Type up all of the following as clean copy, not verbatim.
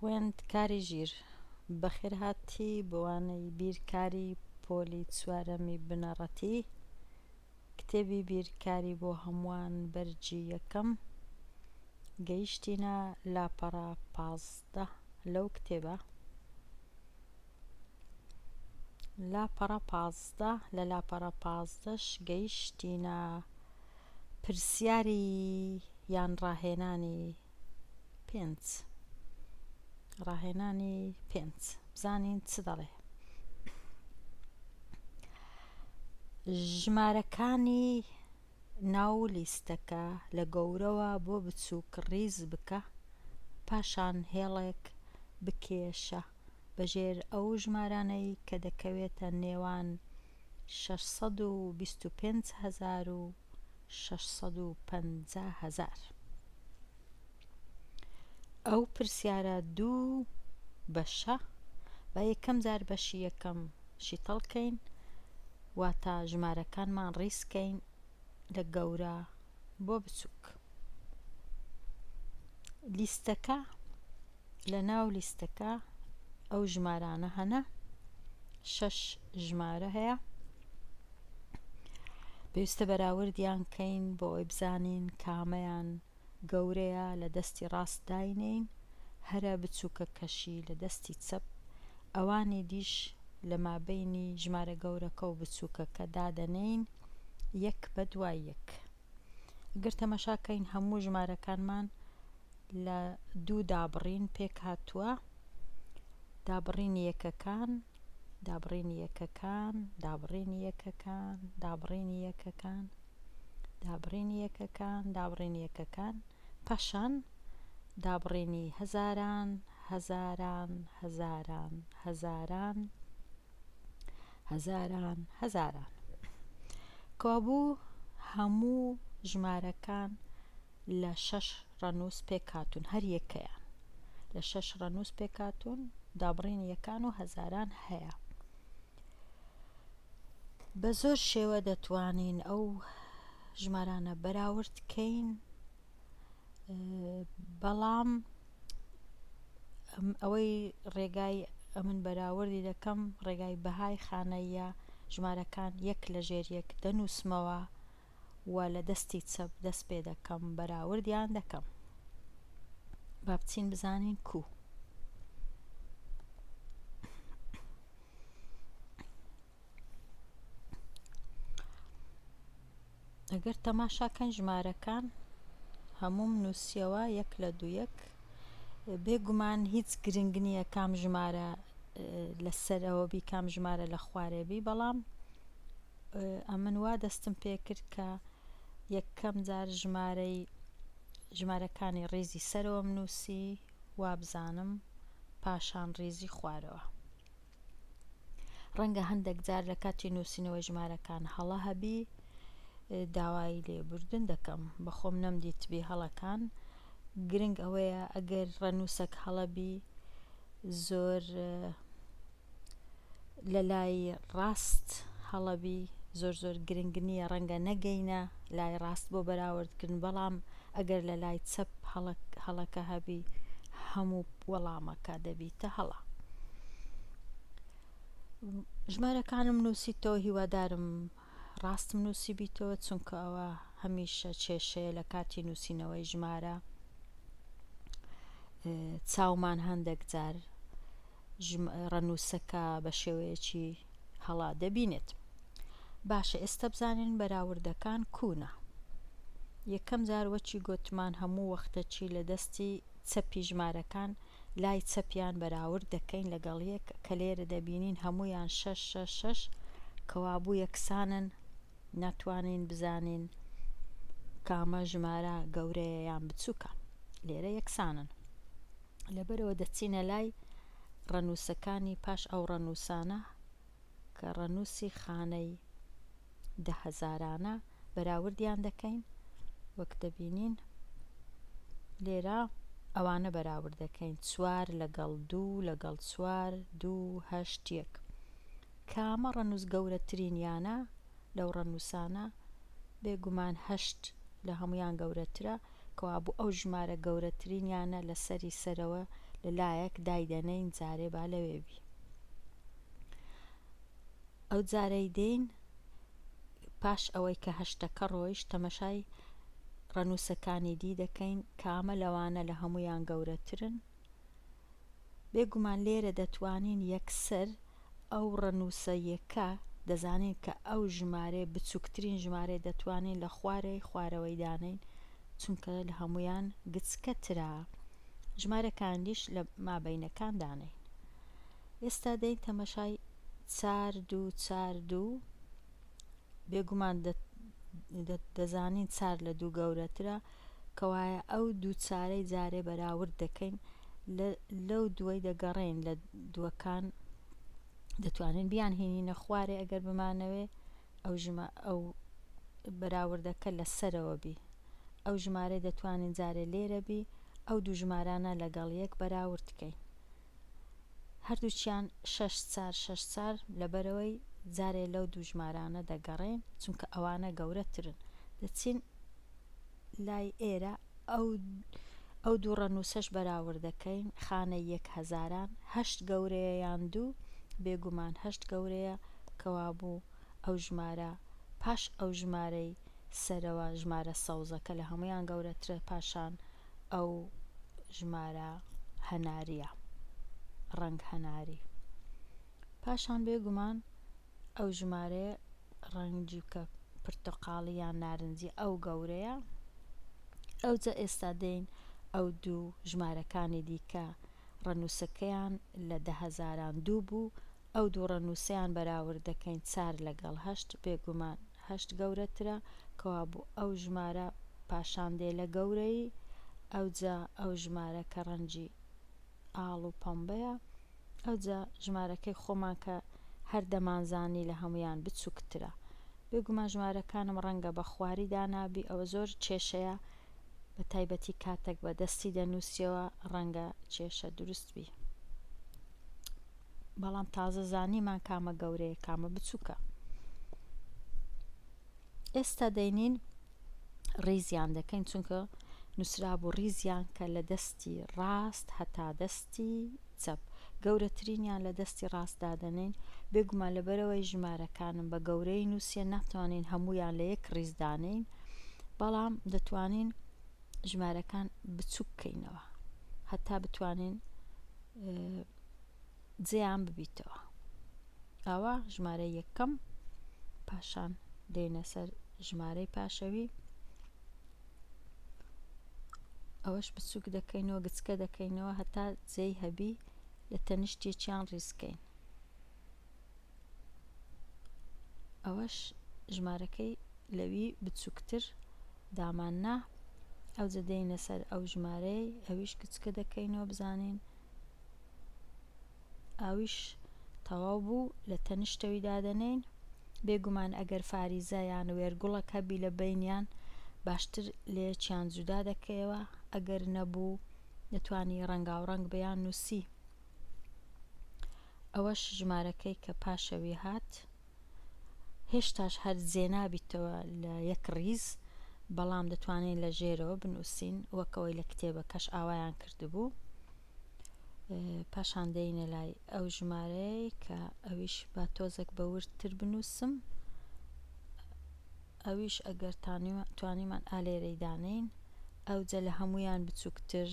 خوێندکاری ژیر، بەخێرهاتی بۆ وانەی بیرکاری پۆلی چوارەمی بنەڕەتی، کتێبی بیرکاری بۆ هەمووان بەرگی یەکەم، گەیشتینە لاپەڕە 15 لەو کتێبە. لاپەڕە 15 لە لاپەڕە پازدەش گەیشتینە پرسیاری یان ڕاهێنانی پێنج ڕاهێنانی پێنج بزانین چ دەڵێ ژمارەکانی ناو لیستەکە لە گەورەوە بۆ بچووک ڕیز بکە پاشان هێڵێک بکێشە بەژێر ئەو ژمارانەی کە دەکەوێتە نێوان 625 هەزار و 650 هەزار. ئەو پرسیارە دوو بەشە با یەکەم جار بەشی یەکەم شیتەڵ کەین واتە ژمارەکانمان ڕیز کەین لە گەورە بۆ بچووک لیستەکە لە ناو لیستەکە ئەو ژمارانە هەنە شەش ژمارە هەیە پێویستە بەراوردیان کەین بۆ ئەوەی بزانین کامەیان گەورەیە لە دەستی ڕاست داینێین هەرە بچووکەکەشی لە دەستی چەپ ئەوانی دیش لە مابەینی ژمارە گەورەکە و بچووکەکە دادەنێین یەک بە دوای یەک گەر تەماشا کەین هەموو ژمارەکانمان لە دوو دابڕین پێک هاتووە دابڕینی یەکەکان دابڕینی یەکەکان دابڕینی یەکەکان دابڕینی یەکەکان دابڕینی یەکەکان دابڕینی یەکەکان پاشان دابڕینی هەزاران هەزاران هەزاران هەزاران هەزاران هەزاران کەوابوو هەموو ژمارەکان لە شەش ڕەنووس پێکهاتوون هەر یەکەیان لە شەش ڕەنووس پێکهاتوون دابڕینی یەکان و هەزاران هەیە بە زۆر شێوە دەتوانین ئەو ژمارانە بەراورد کەین بەڵام ئەوەی ڕێگای ئەمن بەراوردی دەکەم ڕێگای بەهای خانەیە ژمارەکان یەک لە ژێر یەک دەنووسمەوە و لە دەستی چەپ دەست پێ دەکەم بەراوردیان دەکەم با بچین بزانین کو. ئەگەر تەماشاکەن ژمارەکان هەمووم نووسیەوە یەک لە دوو یەک بێگومان هیچ گرنگ نییە کام ژمارە لەسەرەوە بی کام ژمارە لە خوارێ بی بەڵام ئەمن وا دەستم پێکرد کە یەکەم جار ژمارەی ژمارەکانی ڕیزی سەرەوەم نووسی وابزانم پاشان ڕیزی خوارەوە. ڕەنگە هەندێک جار لە کاتی نووسینەوەی ژمارەکان هەڵە هەبی داوای لێبوردن دەکەم بەخۆم نەمدیتبی هەڵەکان گرنگ ئەوەیە ئەگەر ڕەنووسەک هەڵە بی زۆر لە لای ڕاست هەڵەبی زۆر زۆر گرنگ نییە ڕەنگە نەگەینە لای ڕاست بۆ بەراوردکردن بەڵام ئەگەر لە لای چەپ هەڵەکە هەبی هەموو وەڵامەکە دەبیتە هەڵە. ژمارەکانم نووسیتەوە هیوادارم ڕاستم نووسیبیتەوە چونکە ئەوە هەمیشە کێشەیە لە کاتی نووسینەوەی ژمارە چاومان هەندێک جار ڕەنووسەکە بە شێوەیەکی هەڵا دەبینێت. باشە ئێستا بزانین بەراوردەکان کوونە. یەکەم جار وەکی گۆتمان هەموو وەختەکی لە دەستی چەپی ژمارەکان لای چەپیان بەراورد دەکەین لەگەڵ یەک کە لێرە دەبینین هەموویان شەش شەش شەش کەوابوو یەکسانن ناتوانین بزانین کامە ژمارە گەورەیە یان بچووکە لێرە یەکسانن. لەبەرئەوە دەچینە لای ڕەنووسەکانی پاش ئەو ڕەنووسانە کە ڕەنووسی خانەی دە هەزارانە بەراوردیان دەکەین وەک دەبینین لێرە ئەوانە بەراورد دەکەین چوار لەگەڵ دوو لەگەڵ چوار دوو هەشت یەک کامە ڕەنووس گەورەترینیانە لەو ڕەنووسانە بێگومان هەشت لە هەموویان گەورەترە، کەوابوو ئەو ژمارە گەورەترینیانە لە سەری سەرەوە لە لایەک دایدەنێین جارێ با لەوێ بی. ئەو جارەی دێین پاش ئەوەی کە هەشتەکە ڕۆیشت تەمەشای ڕەنووسەکانی دی دەکەین کامە لەوانە لە هەموویان گەورەترن. بێگومان لێرە دەتوانین یەکسەر ئەو ڕەنووسە یەکە دەزانین کە ئەو ژمارەیە بچووکترین ژمارەیە دەتوانین لە خوارەی خوارەوەی دانێین چونکە لە هەموویان گچکەترە ژمارەکانیش لە مابەینەکان دانێین. ئێستا دێین تەمەشای چار دوو چار دوو بێگومان دەزانین چار لە دوو گەورەترە کەوایە ئەو دوو چارەی جارێ بەراورد دەکەین لەو دووەی دەگەڕێین لە دووەکان دەتوانین بیان هینینە خوارێ ئەگەر بمانەوێ ئەو ژمە ئەو بەراوردەکە لە سەرەوە بی ئەو ژمارەی دەتوانین جارێ لێرە بی ئەو دوو ژمارانە لەگەڵ یەک بەراورد کەین هەردووکیان شەش چار شەش چار لەبەرئەوەی جارێ لەو دوو ژمارانە دەگەڕێین چونکە ئەوانە گەورەترن دەچین لای ئێرە ئەو ئەو دوو ڕەنووسەش بەراورد دەکەین خانەی یەک هەزاران هەشت گەورەیە یان دوو بێگومان هەشت گەورەیە کەوابوو ئەو ژمارە پاش ئەو ژمارەی سەرەوە ژمارە سەوزەکە لە هەموویان گەورەترە پاشان ئەو ژمارە هەناریە ڕەنگ هەناری پاشان بێگومان ئەو ژمارەیە ڕەنگی کە پرتەقاڵی یان نارنجی ئەو گەورەیە ئەوجا ئێستا دێین ئەو دوو ژمارەکانی دیکە ڕەنووسەکەیان لە دە هەزاران دوو بوو ئەو دوو ڕەنووسەیان بەراورد دەکەین چار لەگەڵ هەشت بێگومان هەشت گەورەترە کەوابوو ئەو ژمارە پاشان دێ لە گەورەیی ئەوجا ئەو ژمارە کە ڕەنگی ئاڵ و پەمبەیە ئەوجا ژمارەکەی خۆمان کە هەر دەمانزانی لە هەموویان بچووکترە بێگومان ژمارەکانم ڕەنگە بە خواری دانابی ئەوە زۆر کێشەیە بە تایبەتی کاتەک بە دەستی دەنووسیەوە ڕەنگە کێشە دروست بی. بەڵام تازە زانیمان کامە گەورەیە کامە بچووکە ئێستا دەینین ڕیزیان دەکەین چونکە نووسرابوو ڕیزیان کە لە دەستی ڕاست هەتا دەستی چەپ گەورەترینیان لە دەستی ڕاست دادەنین بێگومان لەبەرەوەی ژمارەکانم بە گەورەی نووسە ناتوانین هەمویان لە یەک ڕیزدانین بەڵام دەتوانین ژمارەکان بچووک کەینەوە هەتا بتوانین جێیان ببیتەوە ئاوا ژمارە یەکەم پاشان دێنە سەر ژمارەی پاشەوی ئەوەش بچووک دەکەینەوە گچکە دەکەینەوە هەتا جێی هەبی لە تەنیشتێکیان ڕیزکەین ئەوەش ژمارەکەی لەوی بچووکتر دامان نا ئەوجە دێینە سەر ئەو ژمارەی ئەویش گچکە دەکەینەوە بزانین ئەویش تەواو بوو لە تەنیشتەوی دادەنێین بێگومان ئەگەر فاریزە یان وێرگوڵەک هەبی لە بەینیان باشتر لەیەکیان جودا دەکەیەوە ئەگەر نەبوو دەتوانی ڕەنگاوڕەنگ بیان نووسی ئەوەش ژمارەکەی کە پاشەوی هات هێشتاش هەر جێ نابیتەوە لە یەک ڕیز بەڵام دەتوانین لە ژێرەوە بنووسین وەک ئەوەی لە کتێبەکەش ئاوایان کردبوو پاشان دێینە لای ئەو ژمارەیە کە ئەویش با تۆزێک بە وردتر بنووسم ئەویش ئەگەر توانیمان ئالێرەی دانین ئەوجە لە هەمویان بچووکتر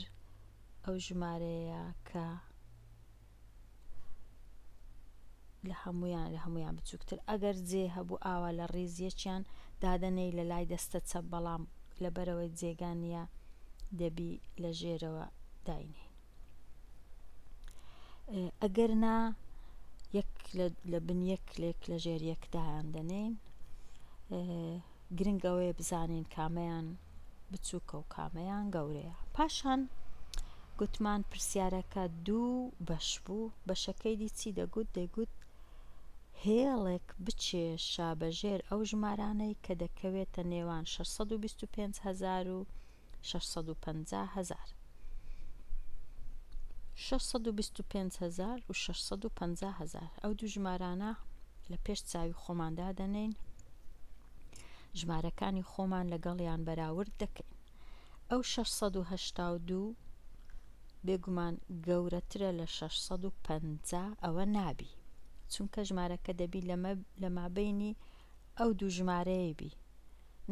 ئەو ژمارەیە کە لە هەموویان لە هەموویان بچووکتر ئەگەر جێ هەبوو ئاوا لە ڕیز یەکیان دادەنێی لە لای دەستە چەپ بەڵام لەبەرئەوەی جێگا نییە دەبی لە ژێرەوە داینێین ئەگەر نا یەک لە بن یەک لێک لە ژێر یەک دایان دەنێین گرنگ ئەوەیە بزانین کامەیان بچووکە و کامەیان گەورەیە. پاشان گوتمان پرسیارەکە دوو بەش بوو، بەشەکەی دی چی دەگوت؟ دەیگوت هێڵێک بکێشە بە ژێر ئەو ژمارانەی کە دەکەوێتە نێوان 625 هەزار و 650 هەزار. 625 هەزار و 650 هەزار ئەو دوو ژمارانە لە پێش چاوی خۆمان دادەنێین ژمارەکانی خۆمان لەگەڵیان بەراورد دەکەین ئەو 682. بێگومان گەورەترە لە 650 ئەوە نابی چونکە ژمارەکە دەبی لە مابەینی ئەو دوو ژمارەیەی بی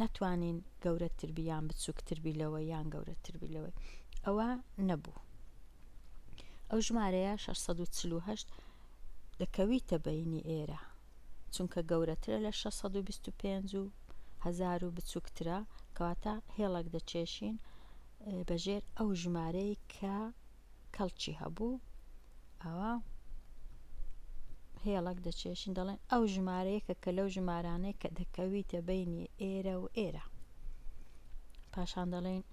نەتوانین گەورەتر بی یان بچووکتر بی لەوەی یان گەورەتر بی لەوەی ئەوە نەبوو ئەو ژمارەیە 648 دەکەویتە بینی ئێرە چونکە گەورەترە لە 625 و هەزار و بچووکترە کەواتە هێڵێک دەچێشین بەژێر ئەو ژمارەی کە کەڵکی هەبوو ئەوە هێڵک دەچێشین دەڵێن ئەو ژمارەیەکە کە لەو ژمارانەی کە دەکەویتە بینی ئێرە و ئێرە پاشان دەڵێن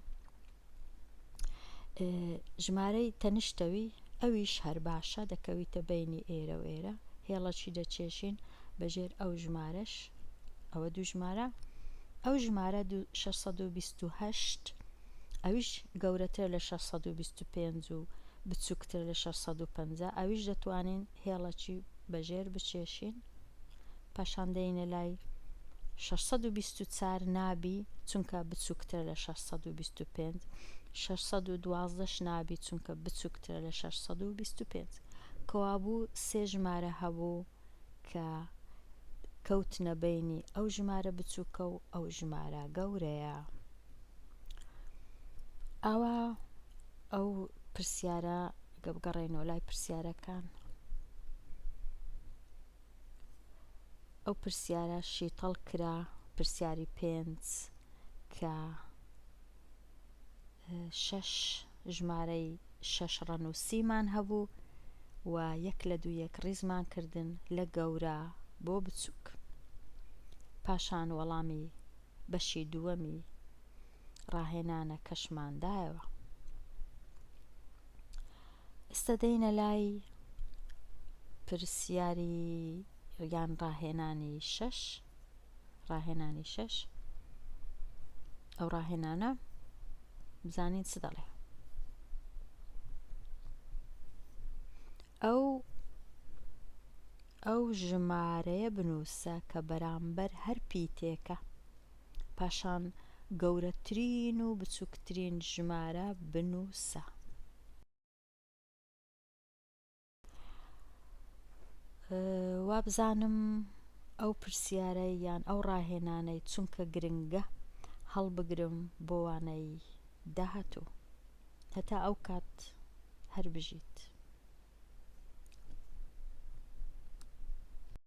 ژمارەی تەنیشتەوی ئەویش هەر باشە دەکەویتە بینی ئێرە و ئێرە هێڵەکی دەچێشین بەژێر ئەو ژمارەش ئەوە دوو ژمارە ئەو ژمارە 628 ئەویش گەورەترە لە 625 و بچووکترە لە 650 ئەویش دەتوانین هێڵەکی بەژێر بچێشین پاشان دێینە لای 624 نابی چونکە بچووکترە لە 625 612 ش نابی چونکە بچووکترە لە 625 کەوابوو سێ ژمارە هەبوو کە کەوتنە بەینی ئەو ژمارە بچووکە و ئەو ژمارە گەورەیە. ئاوا ئەو پرسیارە گە بگەڕێینەوە لای پرسیارەکان ئەو پرسیارە شیتەڵ کرا پرسیاری پێنج کە شەش ژمارەی شەش ڕەنووسیمان هەبوو و یەک لە دوو یەک ڕیزمان کردن لە گەورە بۆ بچووک پاشان وەڵامی بەشی دووەمی ڕاهێنانەکەشمان دایەوە. ئێستا دێینە لای پرسیاری یان ڕاهێنانی شەش ڕاهێنانی شەش ئەو ڕاهێنانە بزانین چ دەڵێ ئەو ئەو ژمارەیە بنووسە کە بەرامبەر هەر پیتێکە پاشان گەورەترین و بچووکترین ژمارە بنووسە. وابزانم ئەو پرسیارەی یان ئەو ڕاهێنانەی چونکە گرنگە هەڵبگرم بۆ وانەی داهاتوو. هەتا ئەو کات هەر بژیت.